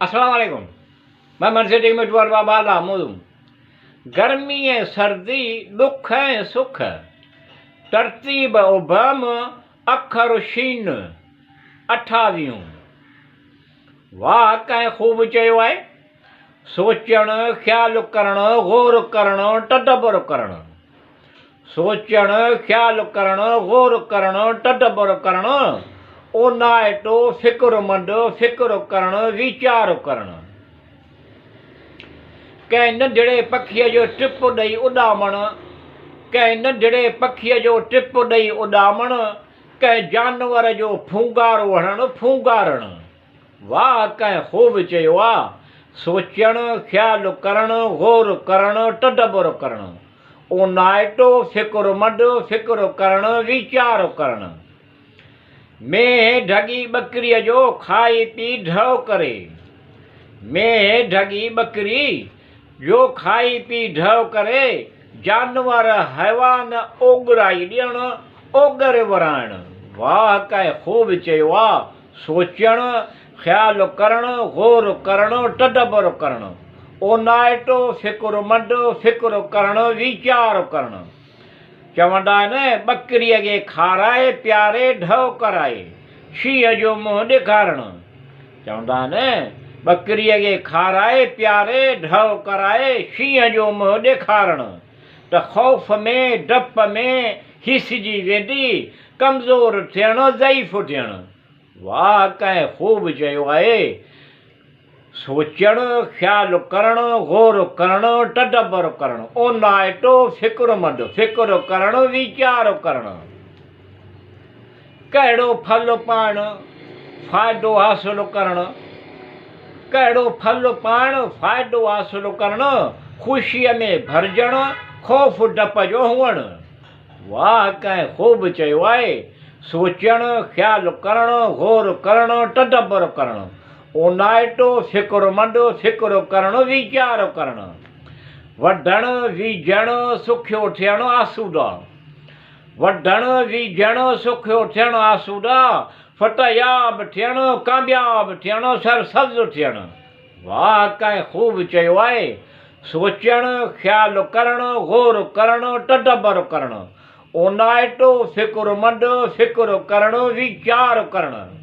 السلام عليڪم محمد صديق مٺو ارباب اعليٰ موضوع گرمي ۽ سردي ڏک ۽ سک ترتيب ابهم اکر شين اٺاويهون واهه ڪنهن خوب چيو آهي سوچڻ خيال ڪرڻ غور ڪرڻ تدبر ڪرڻ سوچڻ، خيال ڪرڻ، غور ڪرڻ، تدبر ڪرڻ، اونائتو، فڪرمند، فڪر ڪرڻ، ويچار ڪرڻ. ڪنهن ننڍڙي پکيء جو ٽپ ڏئي اڏامڻ، ڪنهن ننڍڙي پکيء جو ٽپ ڏئي اڏامڻ، ڪنهن جانور جو ڦونگارو هڻڻ، ڦونگارڻ. واهه ڪنهن خوب چيو آ، سوچڻ، خيال ڪرڻ، غور ڪرڻ، تدبر ڪرڻ. اونائتو، فڪرمند، فڪر ڪرڻ، ويچار ڪرڻ. مينهن ڍڳي ٻڪريء جو کائي پي ڍؤ ڪري. مينهن ڍڳي ٻڪري جو کائي پي ڍؤ ڪري، جانور، حيوان اوڳرائي ڏيڻ، اوڳر ورائڻ. واهه ڪنهن خوب چيو آ، سوچڻ، خيال ڪرڻ، غور ڪرڻ، تدبر ڪرڻ. اونائتو، فڪرمند، فڪر ڪرڻ، ويچار ڪرڻ. چوندا آهن، ٻڪريء کي کارائي، پياري، ڍؤ ڪرائي، شينهن جو منهن ڏيکارڻ. چوندا آهن، ٻڪريء کي کارائي، پياري، ڍؤ ڪرائي، شينهن جو منهن ڏيکارڻ ته خوف ۾، ڊپ ۾، هيسجي ويندي، ڪمزور ٿيڻ، ضعيف ٿيڻ. واهه ڪنهن خوب چيو آهي، سوچڻ، خيال ڪرڻ، غور ڪرڻ، تدبر ڪرڻ، اونائتو، فڪرمند، فڪر ڪرڻ، ويچار ڪرڻ. ڪهڙو ڦل پائڻ، فائدو حاصل ڪرڻ. ڪهڙو ڦل پائڻ، فائدو حاصل ڪرڻ، خوشيء ۾ ڀرجڻ، خوف ڊپ جو هئڻ. واهه ڪنهن خوب چيو آهي، سوچڻ، خيال ڪرڻ، غور ڪرڻ، تدبر ڪرڻ، اونائتو، فڪرمند، فڪر ڪرڻ، ويچار ڪرڻ، وڍڻ، ويجهڻ، سکيو ٿيڻ، آسودا، وڍڻ، ويجهڻ، سکيو ٿيڻ، آسودا، فتحياب ٿيڻ، ڪامياب ٿيڻ، سرسبز ٿيڻ. واهه ڪنهن خوب چيو آهي، سوچڻ، خيال ڪرڻ، غور ڪرڻ، تدبر ڪرڻ، اونائتو، فڪرمند، فڪر ڪرڻ، ويچار ڪرڻ.